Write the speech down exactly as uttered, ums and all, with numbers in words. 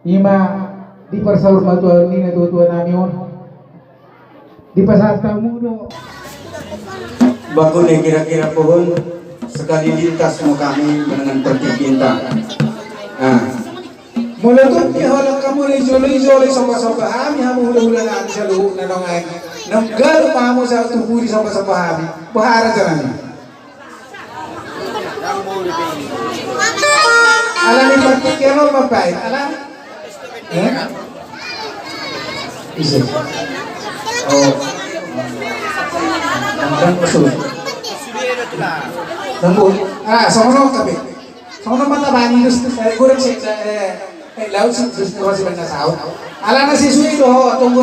Ima dipersaur ma tua nina tua-tua nami on. Dipasahat mo do. Bakune kira-kira pohon sekali lintas mo kami dengan pertikinta. Nah. Mula tuhu holak kamu le jolo-jolo somba-somba hami, hamu hula-hula nami saluhutna dong ai. Nenggalu mamu sa tuhu di somba-somba hami. Bahara janani. Alani pertikinta lo mapai, ala? Eh? Ise? Oh. Nang maksud. Nang bu. Ah, songono tapi. Songono mata bani dus, eh, gureng si, eh, eh, laut si, dus, si bana saut. Alana si sui do, tunggu